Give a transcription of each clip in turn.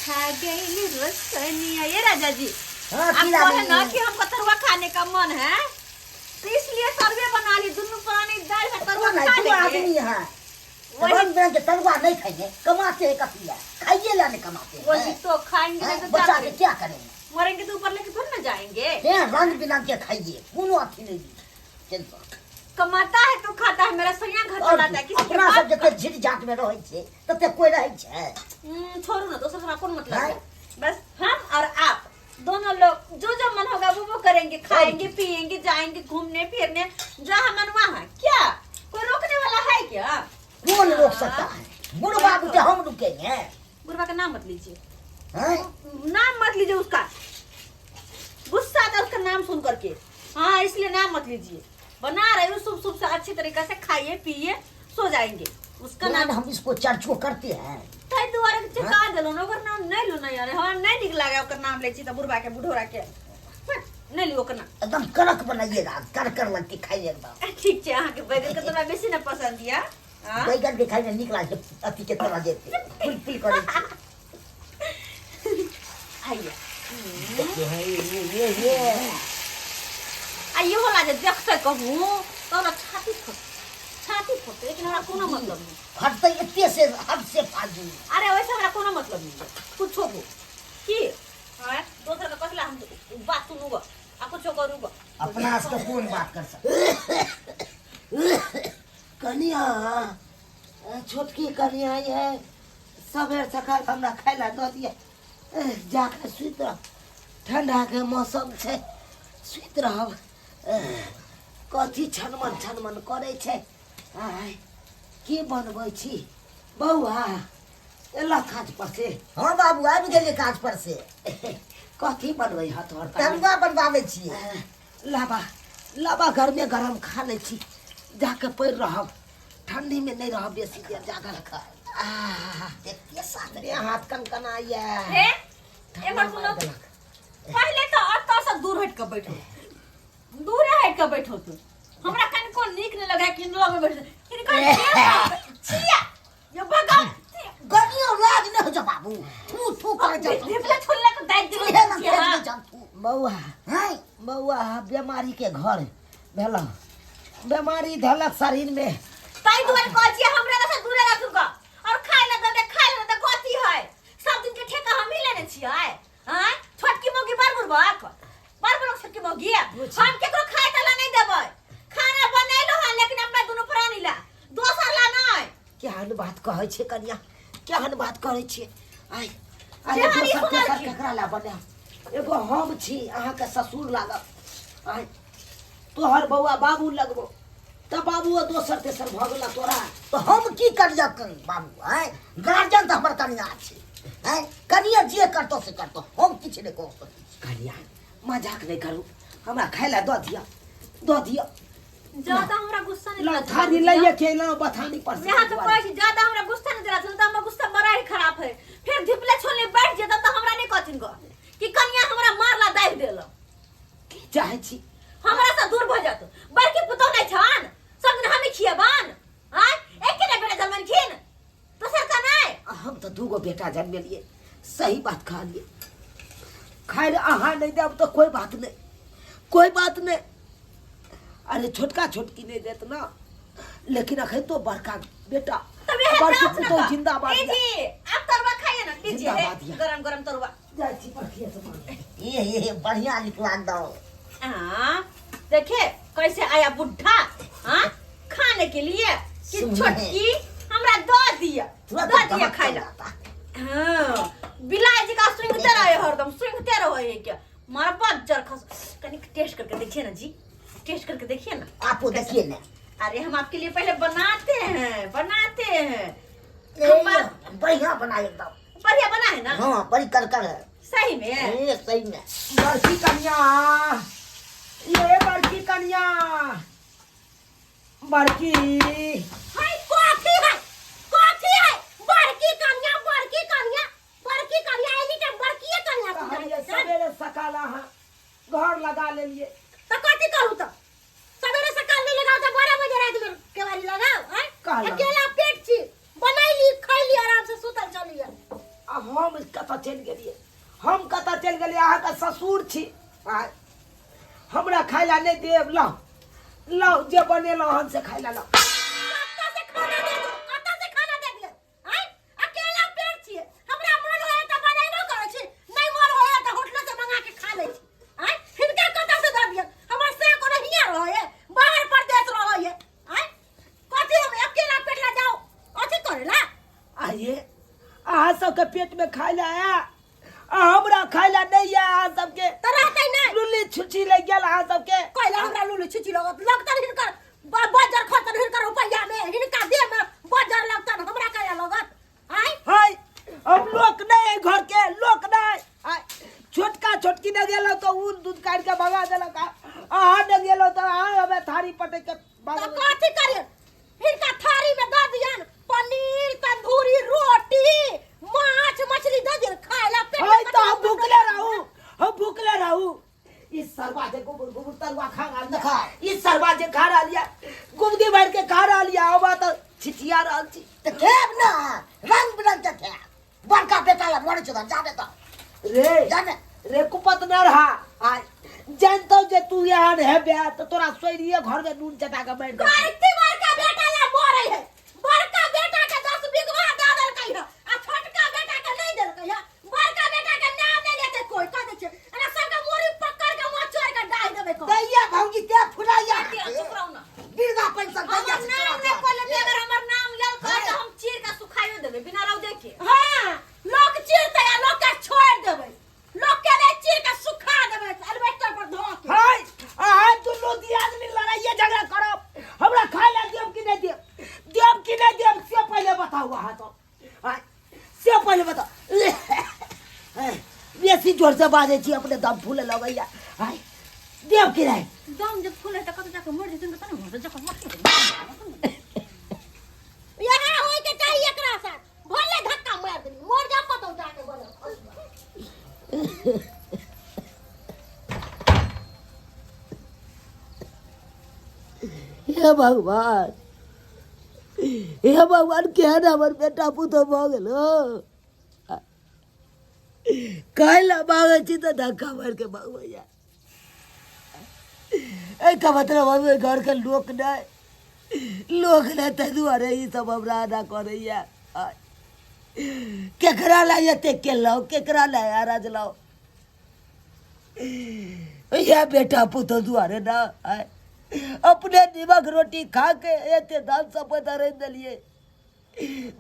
खा गई रोशनिया। ये राजा जी, हाँ, की आपको है लागल? ना कि हमको तरुआ खाने का मन है, तो इसलिए तरुए बना ली। दोनों प्राणी दाल में तरुआ कौन है? खा दू लेंगे। आदमी है। वही। रंग बिरंग के तरुआ नहीं खाइए, कमाते हैं कथी है, खाइए ला नहीं कमाते हैं। वही तो खाएंगे नहीं हैं? तो क्या बच्चा के करेंगे? क्या करेंगे? मरेंगे तो ऊपर लेके थोड़ी ना जाएंगे। हैं, रंग बिरंग के खाइए, कोनो अथी नहीं टेंशन। कमाता है तो खाता है, मेरा सैया घर और चलाता है, किसी के अपना बाप सब जते झिट झाट में रहै छै तते कोई रहै छै? छोड़ो ना, दोसर से कौन मतलब हैं? है। बस हम और आप दोनों लोग जो जो मन होगा वो वो करेंगे, खाएंगे पिएंगे, जाएंगे घूमने फिरने जहाँ मन वहाँ। क्या कोई रोकने वाला है क्या? कौन रोक सकता है? बुढ़वा के हम रुकेंगे? बुढ़वा का नाम मत लीजिए। हैं? नाम मत लीजिए उसका, गुस्सा आता है उसका नाम सुन करके। हाँ, इसलिए नाम मत लीजिए। बना रही हूँ शुभ शुभ से अच्छे तरीका से, खाइए पिए सो जाएंगे। उसका नाम हम इसको चर्चो करते हैं। ताहि दुआरे के चेता देलहुँ ने, ओकर नाम नहि लू ने यार, हमरा नहि नीक लागे ओकर नाम लै छी तऽ बुढ़बा के, बुढ़ोरा के। हट, नहि लियौ ओकर नाम। एकदम कड़क बनाइएगा, कर कर लगती खाइए एकदम। ठीक छै, अहाँके बैगन के तऽ हमरा बेसी ने पसंद यऽ। हाँ? बैगन के खाइमे नीक लागै छै, अथी के तरह जे फुल फुल करै छै। आइए। देखिए है, ये ये ये आ इहो ला जे देखते कहूँ तऽ हमरा छाती फट छाती फटतै, लेकिन हमरा कोनो मतलब नहि। फटतै एते से हद से फाजू। अरे वैसे हमरा कोनो मतलब नहीं है, कुछो हो की। हाँ, दोसर के कथी ला हम बात सुनू ग आ कुछो करू ग। अपना से कोन बात कर सकते? कनिया, छोटकी कनिया, ये सबेर सकाल हमरा खाय ला दऽ दिअ, जाके सुति रह। ठंडाके मौसम छै, सुति रहब। कथी छनमन छनमन करै छै? आय, की बनबै छी? बौआ, एलह काज पर से? हाँ बाबू, आबि गेलियै काज पर से। कथी बनबै हऽ तोहर? तरुआ बनबाबै छियै। लाबा लाबा, गरमे गरम खा लै छी, जाके पड़ि रहब। ठंडीमे नहि रहब बेसी देर जागल। आह, देखिए साथ देह हाथ कनकनाइए। हे, एमहर सुनो। पहिले तऽ एतऽ से दूर हटि कऽ बैठो, दूरे हटि कऽ बैठो तू। हमरा कनिको नीक नहि लगै कि लग में बैठ किनकर। छिया ये भगवान। गनियो लाज नहि होइ छौ बाबू, थू थू करै छौ। ढेपला छोड़ला के दाइक दिलो। चूल्हे लग फेंक दै छौ थू। बौआ। हैं? बौआ, बेमारी के घर भेल, बेमारी धलक शरीर में। ताहि दुआरे कहै छियै हमरा से दूरे राखू ग। और खाय ला दे, खाय ला दे। कथी है, सब दिन के ठेका हम ही लेने छियै? आँय, छोटकी मौगी बड़ बुड़बक, बड़ बुड़बक छोटकी मौगी। हम केकरो खाय ला नहीं देबै। खाना बनेलो हन लेकिन अपना दुनू प्राणी ला, दोसर ला नहीं। केहन बात कहै छै कनिया, केहन बात करै छियै? आइ अरे केहन ई दोसर सुनल तेसर छी? केकरा ला बनायब? एगो हम छी अहाँके ससुर लागब, आइ तोहर बौआ बाबू लगबो, तऽ बाबूओ दोसर तेसर भऽ गेला तोरा। तऽ हम की करियऽ बाबू? आँय, गार्जियन तऽ हमर कनिया छै। आँय, कनिया जे करतौ से करतौ, हम किछु नहि कऽ सकै छी। कनिया, मजाक नहि करू, हमरा खाय लए दऽ दिअ, दऽ दिअ। ज्यादा हमरा गुस्सा नहीं ला दिलाते थारी बाबूजी। लैए के अयलहुँ बथानी पर से। यहाँ तो कहै छी ज्यादा हमरा गुस्सा नहीं दिलाते, तो हमर गुस्सा बड़ा ही खराब है। फिर धिपले छोलने बैठ जेतन तो हमरा नहीं कहथिन गो कि कनिया हमरा मारला दाबि देल। की चाहै छी? हमरा से दूर भऽ जात। बड़की पुतोह नहीं छन, सब दिन हमें खियबन? आँय, एके ने बेटा जन्मलखिन, दोसर का नहीं? हम तऽ दूगो बेटा जन्मेलियै, सही बात कहलियै। खैर, अहाँ नहि देब तऽ कोइ बात नहि, कोइ बात नहि। अरे छोटका छोटकी नहि देत ना, लेकिन अखन तो बड़का बेटा तब यह बड़की प्राप्त पुतोह ना जिंदाबाद ए यऽ। जी, आप तरुआ खाइए ना, लीजिए जिंदाबाद है, यऽ। गरम गरम तरुआ। जाइ छी परखिए से मांगे। ये ये बढ़िया निकला दो। हाँ, देखिए कैसे आया बुढ़ा, हाँ, खाने के लिए कि सुने। छोटकी हमरा दो दिया, तुरंत दो दिया दमक खाए चल ला। जाता। हाँ, बिलाई जी का सूंघते रहे, हरदम सूंघते रहो। ये क्या मारा बज्जर खस, कनिक टेस्ट करके देखिए ना जी, टेस्ट करके देखिए ना। आपको देखिए ना। अरे हम आपके लिए पहले बनाते हैं, बनाते हैं। ए, बढ़िया बना एकदम। बढ़िया बना है ना? हाँ, बड़ी कड़कड़ है। सही में? ए, सही में। बड़की कनिया, ये बड़की कनिया, बड़की। हाय, कथी है, कथी है? बड़की कनिया, बड़की कनिया, बड़की कनिया, एनी टाइम बड़कीए कनिया तू कहलियै जानै छन। सवेरे सकाल अहाँ घर लगा लेलियै। तऽ कथी करू? तऽ सवेरे सकाल नहीं लगाओ तऽ 12 बजे रात में केवाड़ी लगाओ? हैं? कहलहुँ। अकेला पेट छी, बनैली खैली, आराम से सुतल चलिए। आ हम कतऽ चलि गेलियै, हम कतऽ चलि गेलियै? अहाँके ससुर छी, आँय, हमरा खाय लए नहि देब? लाउ लाउ, जे बनेलहुँ हन से खाय लए लाउ। कतऽ से खाना दे दू, कतऽ से खाना दे दिअ? आँय, अकेला पेट छियै, हमरा मन होय तऽ बनेबो करै छी, नहि मन होय तऽ होटलो से मंगा के खा लै छी। आँय, हिनका कतऽ से दऽ दिअ? हमर से कोनो हियाँ रहै है, बाहर परदेश रहै है। आँय, कथी हम अकेला पेट ला जाओ अथी करे ला? आइए, अहाँ सबके पेट में खाय लए आया आ हमरा खाय लए नहि या। अहाँ सबके तऽ रहतै नहि, लुल्ली छुछी लागि गेल अहाँ सबके। कैला हमरा लुलु छिची लगत? लगतन हिनकर बजर खतन, हिनकर रुपैया में, हिनका देह में बजर लगतन, हमरा कैला लगत? आँय। हाय, हम लोक नहीं है घर के लोक नहीं। आय, छोटका छोटकी ने गेलो तो ऊन दूध काट के भगा देलक, अहाँ ने गेलो तो अहाँ हमें थारी पटक के भगा तऽ कथी करियन? हिनका थारी में दऽ दियन पनीर, तंदूरी रोटी, माछ मछली दऽ दियन खाय ला पेट में। हाय, तो हम भूखले रहू, हम भूखले रहू। इस सरवा जे गोबर गोबर तरुआ खा रहल देखा। इस सरवा जे खा रहल या, गुमदी भर के खा रहल या, हम तो छिचिया रहल छी। तऽ खेब ने, रंग बिरंग के खेब। बड़का बेटा ला मरै छै तऽ जाबे तऽ रे जाने। रे कुपत न रहा, आय जानतो जे तू यहाँ हेबे तो तोरा सोइरिए घर में नून चटा के बैठ गेल। कते बड़का बेटा ला मरै है? बड़का बेटा के 10 बीघा दऽ देलकै है आ छोटका बेटा के नहीं देलकै है। बड़का बेटा के नाम नहीं लेते कोई, कह दै छै अरे सबके मुड़ी पकड़ के मचोड़ के डाल देबै को। दैया भौजी के फुलाइया। चुप रहू ना। वृद्धा पेंशन दैया। हमर नाम नहीं कोई लेते, अगर हमर नाम लेल तऽ हम चीर के सुखाइयो देबै बिना रौदे के। हां, लोक चीरतै आ लोक के छोड़ देबै, लोक के नहीं चीर के सुखा देबै एल्बेस्टर पर धो के। हाय, अहाँ दुनू दियादनी लड़ाइए झगड़ा करब। हमरा खाय ला देब कि नहीं देब? देब कि नहीं देब से पहले बताउ अहाँ तो। आय, से पहले बताउ। बेसी जोर से बाजै छी, अपने दम फूले लगैया। आय, देब कि नहीं? दम जब फूले तऽ कतऽ जाके मरि जेतै तऽ ने जाके मर। यहाँ होय के चाही एकरा साथ, भले धक्का मार देली, मर जा कतौ जाके बोलो। हे भगवान, हे भगवान, केहन हमर बेटा पुतोह भऽ गेल हो? काल्हि मांगै छी तऽ धक्का मारि के भगबैया। एहिके मतलब हम ओहि घरके लोक नहि, लोक नहि, ताहि दुआरे ई सब हमरा एना करैया। केकरा लए एते केलहुँ, केकरा लए अरजलहुँ? इएह बेटा पुतोह दुआरे ने। आइ अपने नीमक रोटी खा के एते धन सम्पत्ति रहि देलियै,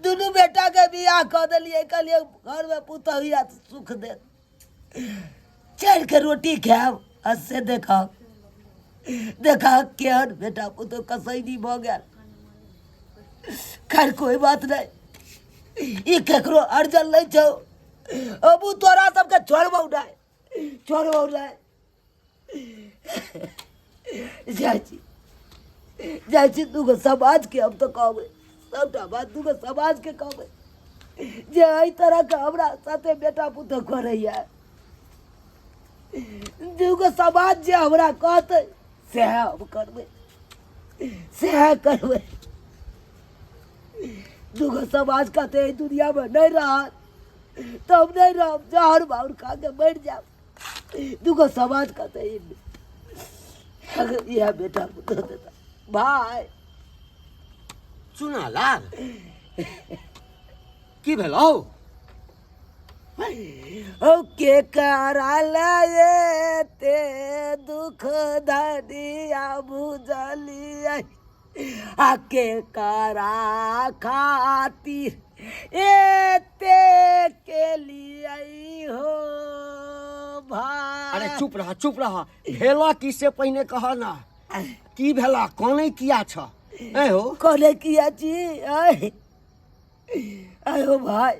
दुनू बेटाके बियाह कऽ देलियै, कहलियै घरमे पुतोह यऽ तऽ सुख देत, चढ़ि रोटी खायब आ से देखब देखब केहन बेटा पुतोह कसैनी भऽ गेल। खैर, कोई बात नहीं, ई केकरो अर्जन नहीं छौ। अब उ तोरा सबके छोड़बौ नहीं, छोड़बौ नहीं। जाइ छी, जाइ छी, दूगो समाजके हम तऽ कहबै सबटा बात, दूगो समाजके कहबै जे एहि तरहके हमरा साथे बेटा पुतोह करैया। दूगो समाज जे हमरा कहतै सएह हम करबै, सएह करबै। दूगो समाज कहतै एहि दुनियामे नहि रहत तऽ हम नहि रहब, जहर माहुर खा के मरि जायब। दूगो समाज कहतै इएह बेटा पुतोह देता भाय। चुना लाल, की भेलौ? ओ के करा ते दुख धनिया बुझलियै, आ के करा खातिर एते के लिए हो भाई? अरे चुप रह, चुप रह। भेला की से पहिने कह ना, की भेला? कने किया छ? ऐ हो। कने किया छी? आय आय हो भाई,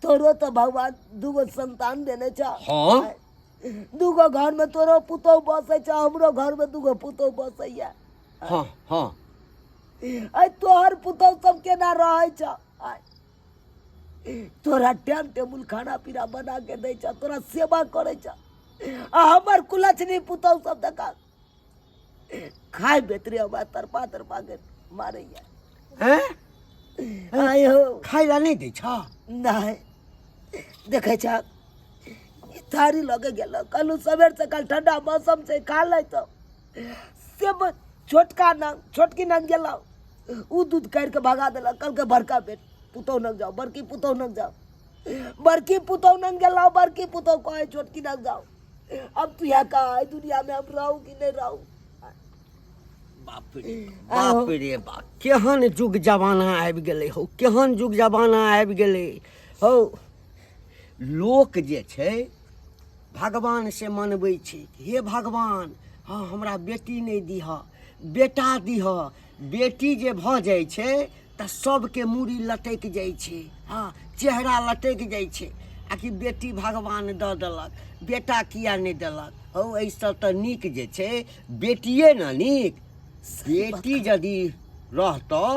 तोरो तो भगवान दूगो संतान देने छ। हाँ। दूगो घर में तोरो पुतोह बसै छ, हमरो घर में दूगो पुतोह बसैया। हाँ हाँ। आय, तोहर पुतोह सब केना रहै छ? आय, तोरा टाइम टेबुल खाना पीना बना के दै छ, तोरा सेवा करै छ, आ हमर कुलक्षणी पुतोह सब देखा खाय बेतरे हमरा तरपा तरपा के मारैया। हैं? आय हो। खाय ला नहीं दै छ? नहीं। देखै छ ई थारी लऽ के गेल कहलहुँ सबेर सकाल ठंडा मौसम छै खा ले तऽ से छोटका नंग छोटकी नंग गेलहुँ ओ दूध काढ़ि कऽ भगा देलक कहलकै बड़का बेट पुतहु नग जाओ बड़की पुतहु नग जाओ बड़की पुतहु नंग गेलहुँ बड़की पुतहु कहै छोटकी नग जाओ अब तू यहाँ कहा एहि दुनियामे हम रहू कि नहि रहू। बाप रे बाप रे बाप, केहन जुग जमाना आबि गेलै हौ, केहन जुग जमाना आबि गेलै हौ। लोक जे छै भगवान से मनबै छै, हे भगवान हँ हमरा बेटी नहि दिह, बेटा दिह। बेटी जे भऽ जाइ छै तऽ सबके मूड़ी लटकि जाइ छै, हँ चेहरा लटकि जाइ छै, आ कि बेटी भगवान दऽ देलक, बेटा किया नहि देलक हौ। एहिसँ तऽ नीक जे छै बेटिए ने नीक। बेटी यदि रहतौ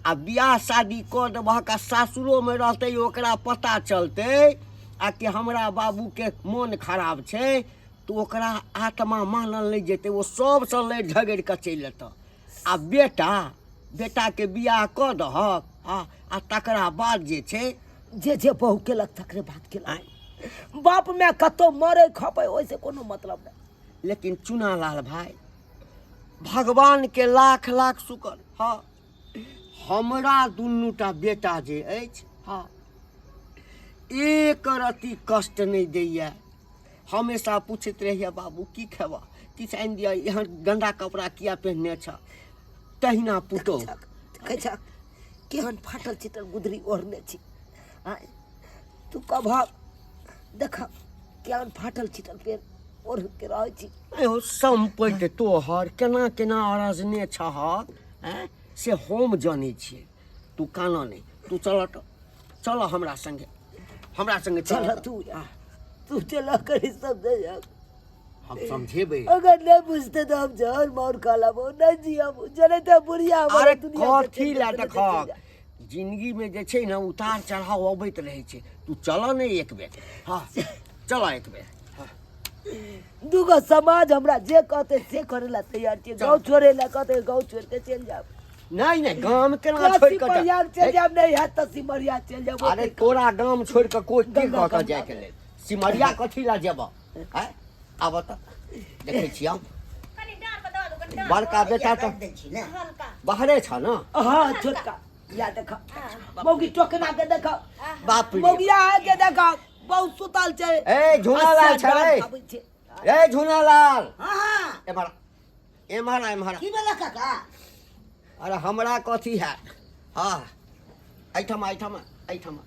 आ बियाह शादी कऽ देबहक आ सासुरोमे रहतै, ओकरा पता चलतै आ कि हमरा बाबूके मोन खराब छै, तऽ ओकरा आत्मा मानल नहि जेतै, ओ सबसँ लड़ि झगड़ि कऽ चलि एतऽ। आ बेटा बेटाके बियाह कऽ दहक आ तकरा बाद जे छै जे जे बहु केलक तकरे बात केलक, बाप माय कतौ मरे खपे ओहिसँ कोनो मतलब नहि। लेकिन चुनालाल भाई, भगवान के लाख लाख शुक्र, हाँ हमरा दुनूटा बेटा जे अछि, हाँ एक रत्ती कष्ट नहि दैया। हमेशा पूछैत रहैया, बाबू की खेबा, किछु आनि दिअ, एहन गन्दा कपड़ा किया पहिनने छ। तहिना पुतोहु देखै छ केहन फाटल चिटल गुदरी ओढ़ने छी। आँय तू कभक देख केहन फाटल चिटल पेड़ ओढ़ के रहै छी। एहो सम्पति तोहर केना केना अरजने छहक आँय से हम जनै छियै। तू कानऽ नहि, तू चल तऽ चल हमरा संगे, हमरा संगे चल। चल तू, तू चल करी सब दे, हम समझेबै। अगर नहीं बुझते तो हम जहर मार खा लेबो, नहीं जियब जने तो बुढ़िया हमर अरे दुनिया से कथी चलि लए जेतै, देखक, जिंदगी में जे छै ने उतार चढ़ाव अबैत रहै छै। तू चल ने एक बेर, हाँ चल एक बेर। हाँ। दूगो समाज हमरा जे कहते से करे ला तैयार छियै। गाँव छोड़े ला कहते गाँव छोड़ के चलि जायब। नहीं नहीं, गाम केना छोड़ के सिमरिया चलि जायब, नहीं हैत तऽ सिमरिया चलि जायब। अरे तोरा गाम छोड़ के कोई की गंगा कहत गंगा। जाय के लेल सिमरिया कथी ला जेबह? आँय आब तऽ देखै छियै हम। कनि डाँर पर दबा दू, कनि डाँर बड़का बेटा काटि तऽ दै छी ने हल्का बाहरे छ ने। हाँ छोटका या देख मौगी टोकना के देख, बाप रे मौगिया है के देख बहुत सुतल छै। ए झूनालाल अच्छा, छै डाँर खाबै छै। ए झूनालाल, हाँ हाँ एम्हर एम्हर एम्हर। की भेलै काका? अरे हमरा कथी है, हाँ एहिठाम एहिठाम एहिठाम।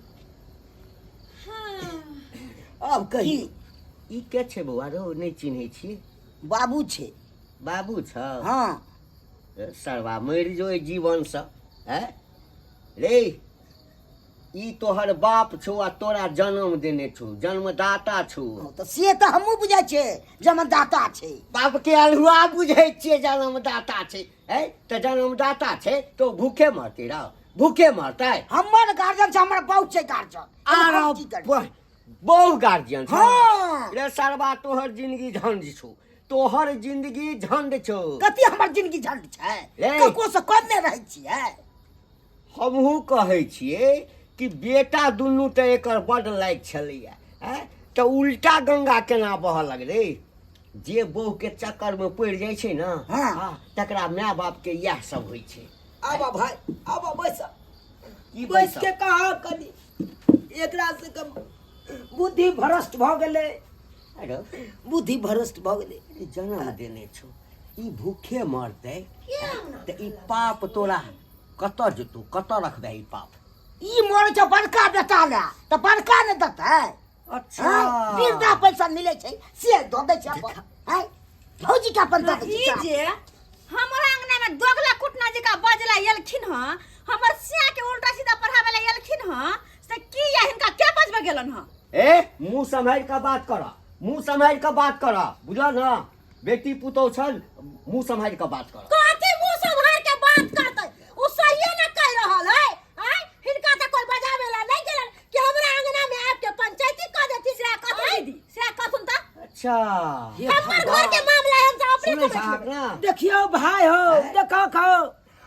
अब कही ई के छै बौआ रो, नहि चिन्है छी? बाबू छै। बाबू छ? हाँ। सरवा मरि जो एहि जीवनसँ। हैं रे, ई तोहर बाप छौ आ तोरा जन्म देने छौ, जन्मदाता छौ। हँ, तऽ से तऽ हमहूँ बुझै छियै जन्मदाता छै। बाप के अल्हुआ बुझै छियै जन्मदाता छै। है तऽ जन्मदाता छै तऽ ओ भूखे मरतै रह, भूखे मरतै। हमर गार्जियन छै, हमर बाबू छै गार्जियन। आर हम की करबै? बहु गार्जियन छौ? हाँ। रे सरवा, तोहर जिंदगी झंड छौ, तोहर जिंदगी झंड छौ। कथी हमर जिंदगी झंड छै? रे। ककरो से कम नहि रहै छियै। हमहूँ कहै छियै कि बेटा दुनू तऽ एकर बड्ड लायक छलैया, आँय तऽ उल्टा गंगा केना बहऽ लगलै? जे बहुके चक्करमे पड़ि जाइ छै ने, हाँ। तकरा माय बापके इएह सब होइ छै। आबा भाई आबा, बैस की बैस बैसब? के कहा कनी एकरा से कम बुद्धि भ्रष्ट भऽ गेलै। अरे बुद्धि भ्रष्ट भऽ गेलै। ई जन्म देने छौ, ई भूखे मरतै तऽ ई पाप तोरा कतऽ जेतौ, कतऽ रखबै ई पाप? ई मरै छै बड़का बेटा लए तऽ बड़का ने देतै? अच्छा। हाँ, वृद्धा पेंशन मिलै छै से दऽ दै छै अपन। आँय, भौजी के अपन दऽ दै ई छै। जे हमरा अंगना में दोगला कुटना जकाँ बजला एलखिन हँ, हमर सिया के उल्टा सीधा पढ़ावे ला एलखिन हँ, से की या हिनका के बजबे गेलन हँ? ए मुंह सम्हारि कऽ बात कर, मुंह सम्हारि कऽ बात कर, बुझल ने? बेटी पुतोह छल, मुंह सम्हारि कऽ बात कर। कथी मुंह सम्हार के बात करतै? उ सहिए न कहि रहल है। आँय, हिनका तऽ कोइ बजावे ला नहीं गेलन कि हमरा अंगना में आबि के पंचायती कऽ देती। से कथुन दीदी, से कथुन तऽ अच्छा हमर घर के मामला है, हम सब अपने सुनै समझ छहक लेबै। ना? देखियौ भाई हो, देखो खाओ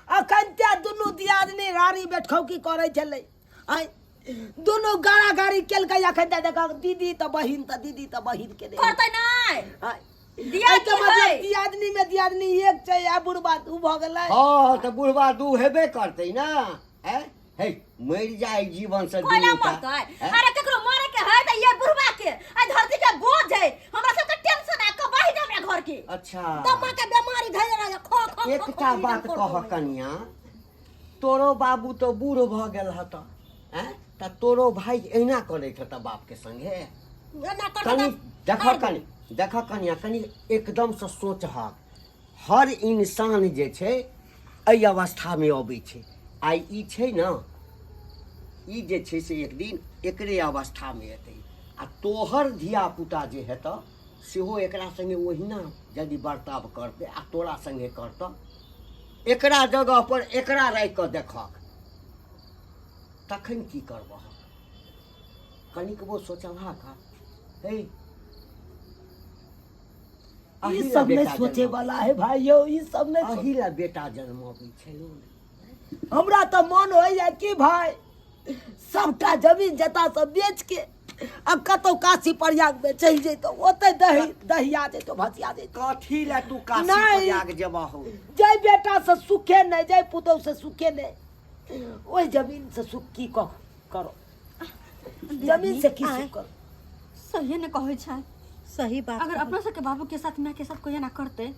अखन ते दुनू दियादनी रानी बैठखौ की करै छलै। आँय दुनू गाड़ा गाड़ी केलकै। अखन तक देखक दीदी तऽ बहिन तऽ दीदी तऽ बहिन के नहि। करतै नहि। हाँ। दियादनी एहिके मतलब है। दियादनी में दियादनी एक छै आ बुढ़बा दू भऽ गेलै। हँ, तऽ बुढ़बा दू हेबे करतै ने। हैं हे, मरि जाय जीवन से कोयला दुनू टा। मरतै? हैं? अरे, केकरो मरे के है त ये बुढ़वा के आ धरती के बोझ है। हमरा सबके टेंशन आ कबाही दे हमरा घर के। अच्छा। दमा के बीमारी धैले रहे, खो खो खो। एकटा बात कह कनिया, तोरो बाबू तऽ बूढ़ भऽ गेल हत, हैं? तऽ तोरो भाई एहिना करैत हत बाप के संगे? एना करतै। कनि देख, कनि देख कनिया, कनि एकदमसँ सोचहक। हर इंसान जे छै एहि अवस्थामे अबै छै। आइ ई छै ने, ई जे छै से एक दिन एकरे अवस्थामे एतै आ तोहर धियापुता जे हेतऽ सेहो एकरा सङ्गे ओहिना यदि बर्ताव करतै आ तोरा सङ्गे करतऽ, एकरा जगह पर एकरा राखि कऽ देखहक, तखन की करबह? कनिकबो सोचबहा का हे? ई सब नहीं सोचे वाला है भाई यौ, ई सब नहीं। अही ला बेटा जन्मबै छै यौ। हमरा तऽ मन होइया कि भाई सबटा जमीन जता सब बेच के आ कतौ काशी प्रयाग में चलि जैतौ, ओतै दही दहिया जैतौ, भसिया जैतौ। कथी ला तू काशी नहि। प्रयाग जेबहु? जै बेटा से सुखे नहि, जै पुतहु से सुखे नहि, ओहि जमीन से सुख की करो? जमीन से की सुख करो? सही ने कहै छै। सही बात। अगर अपना सबके बाबू के साथ, माय के साथ कोई एना करते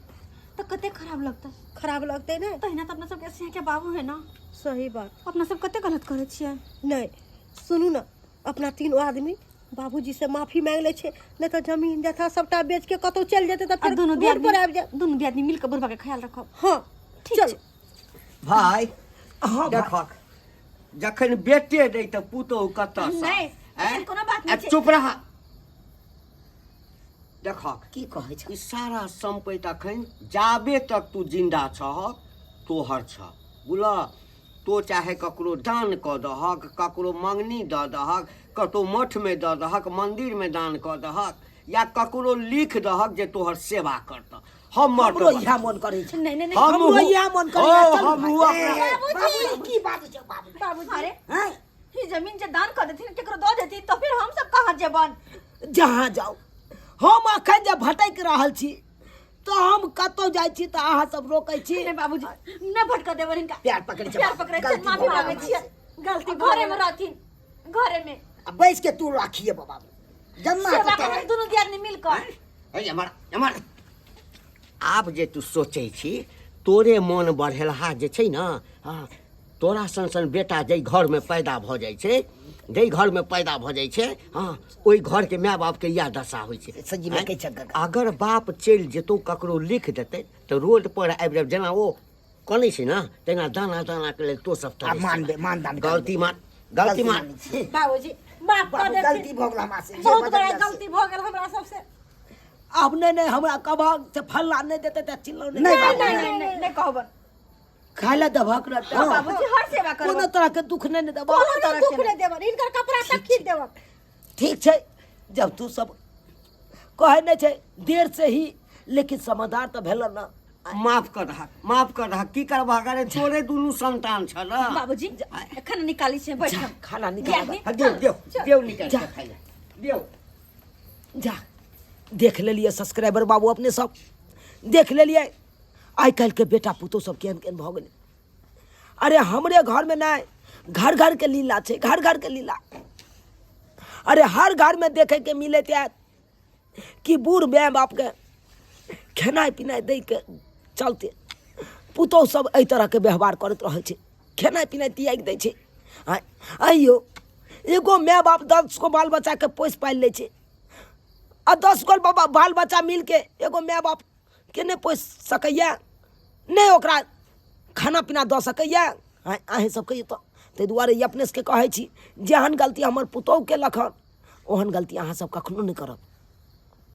तो कते खराब लगतै। खराब लगतै ने। तहिना तऽ अपना सबके सिंह के बाबू है ना। सही बात। अपना सब कते गलत करै छियै। नहि, सुनू ने, अपना तीनों आदमी बाबूजी से माफी मांगि लै छै, नहि तऽ जमीन जथा सबटा बेच के कतौ चलि जेतै तऽ आ फेर दुनू रोड पर आबि जाय। दुनू दियादनी मिल के बुढ़बा के ख्याल रखब। हँ। ठीक। चल। छै। भाय। हँ भाइ। देखक, जखन बेटे नहि तऽ पुतोहु कतऽ सँ? नहि, आँय? एहन कोनो बात नहि आ छै। चुप रह। देखक, की कहै छ? ई सारा सम्पति अखन जाबे तक तू जिंदा छह तोहर छह, बुझल? तो चाहे ककरो दान कऽ दहक, ककरो मंगनी दऽ दहक, कतौ मठमे दऽ दहक, मन्दिरमे दान कऽ दहक या ककरो लिख दहक जे तोहर सेवा करतह। हमर हमरो तऽ इएह मन करै छै। नहीं नहीं नहीं। हमहूँ- हमरो इएह मन करैया। हँ, चलू हमहूँ भाइ। अपना बाबू, की बात छै बाबू? बाबूजी, अरे हैं? ई जमीन जे दान कर देथिन, केकरो दऽ देथिन, तो फिर हम सब कहाँ जेबन? जहाँ जाउ। हम अखन जे भटकि रहल छी तऽ हम कतौ जाइ छी तऽ अहाँ सब रोकै छी। नहीं बाबूजी, नहीं भटका देबन हिनका। प्यार पकड़ै छै। प्यार पकड़ै छै। गलती माफी भऽ गेल मांगै हमरा छियै। से। गलती घरे में रहथिन, घरे में। आ बैस के तू राखिए बाबू जन्मा सेवा के। करबै दुनू दियादनी मिल कऽ। हे, हमर हमर आब जे तू सोचै छी, तोरे मोन बढ़ेलहा जे छै ने। हँ, तोरा सन सन बेटा जाहि घरमे पैदा भऽ जाइ छै, जाहि घरमे पैदा भऽ जाइ छै, हँ, ओहि घरके माय बापके इएह दशा होइ छै। सजीव आँय? कहै छै गगा। अगर बाप चलि जेतौ, ककरो लिख देतै तऽ रोड पर आबि जाब, जेना ओ कनै छै ने तहिना दाना दानाके लेल तो सब आ मानबे, मानदान करबै। गलती मान, गलती मान। मानै छी। बाबूजी, माफ कर बाबू, देथिन। गलती भऽ गेल हमरा से, जे बहुत बड़ा बजलियै से। गलती भऽ गेल हमरा सबसे। आब नहि नहि, हमरा कबहक से फल्ला नहि देतै तऽ चिल्लौ नहि नहि। बाबू, नहीं नहीं नहीं, नहीं कहबन। खाय लए देबहक ने? हाँ, बाबूजी, हर सेवा कोनो करबन। तरह के दुख नहि ने देबह? कोनो तरह दुख के नहि देबन, हिनकर कपड़ा तक खींच देबन। ठीक छै, जब तू सब कहै नहि छै, देर से ही लेकिन समाधान तऽ भेल ने। माफ कर दहक, माफ कर दहक। की करबहक? अरे, तोरे दुनू संतान छ ने। बाबूजी, खाना निकाली छै, बैठ। जा, खाना निकाल। दियादनी, हाँ, देव देव देव, निकाल जा। के खाइ ले देव। जा। देख लेलियै सब्सक्राइबर बाबू, अपने सब देख लेलियै, आइ काल्हिके बेटा पुतोह सब केहन केहन भऽ गेलै। अरे, हमरे घरमे नहि, घर घरके लीला छै, घर घरके लीला। अरे, हर घरमे देखैके मिलैत आयत कि बूढ़ माय बापके खेनाइ पिनाइ दैके चलते पुतोहु सब एहि तरहके व्यवहार करैत रहै छै, खेनाइ पिनाइ त्यागि दै छै। आँय आइयो एगो माय बाप 10 गो बाल बच्चाके पोसि पालि लै छै आ 10 गो बाबा बाल बच्चा मिलके एगो माय बापके नहि पोसि सकैए, नहि ओकरा खाना पीना दऽ सकैए। आँय, अहीँ सब कहियौ तऽ? ताहि दुआरे ई अपने सबके कहै छी, जेहन गलती हमर पुतोहु केलक हन ओहन गलती अहाँ सब कखनो नहि करब।